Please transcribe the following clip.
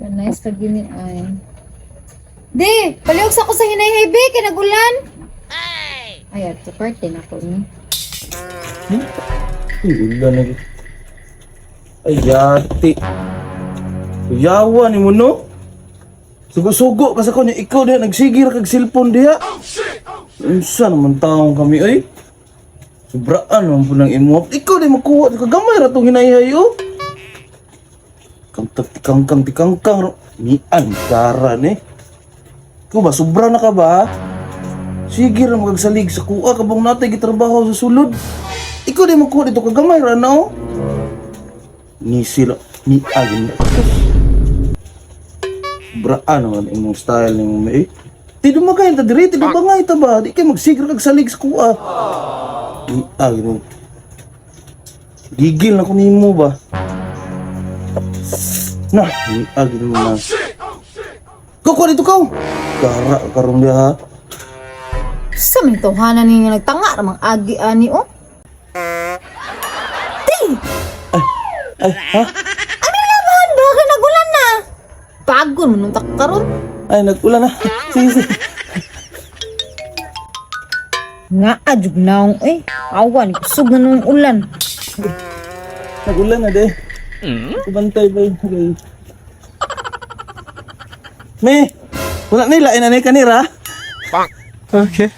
Nice pag gini ay. Di, palihog sa ko sa hinayhay be, kay nagulan. Ay, ato parte na ko ni. Ay, ulan na. Ay, yati. Yawa ni mo, no? Sugo-sugo kasi ko niya, ikaw diha, nagsigir kag cellphone diha. Unsa naman taong kami, ay? Sobraan naman po ng imo. Ikaw di makuha, kagamay ra tong hinayhay, oh. Kang tikangkang tikangkang. Mian, kara ni. Ikaw ba, sobra na ka ba? Sige ra magagsalig sa kuha kabang natay gitrabaho sa sulod. Ikaw di makuha dito kagamay ra na oh. Ni sila ni agin. Braan naman imong style nimo may. Ti dumagay ta diri, ti dumangay ta ba? Di kay magsigra kag salig sa kuha. Ni agin. Gigil na ko nimo ba? Na, ni agin mo na. Kukuha dito ka. Kara karon diha ha. Sa may tawhanan ni nga nagtanga ra mang agi ani oh. Di! Ay, ha? Ano laban ba kay nagulan na? Pagod mo nung karon. Ay, nag-ulan na. Sige, sige. Nga adjug naong eh. Awan, kusog na nung ulan. Nag-ulan na de. Kubantay ba yun? Okay. Me, wala nila, inanay kanira. Okay.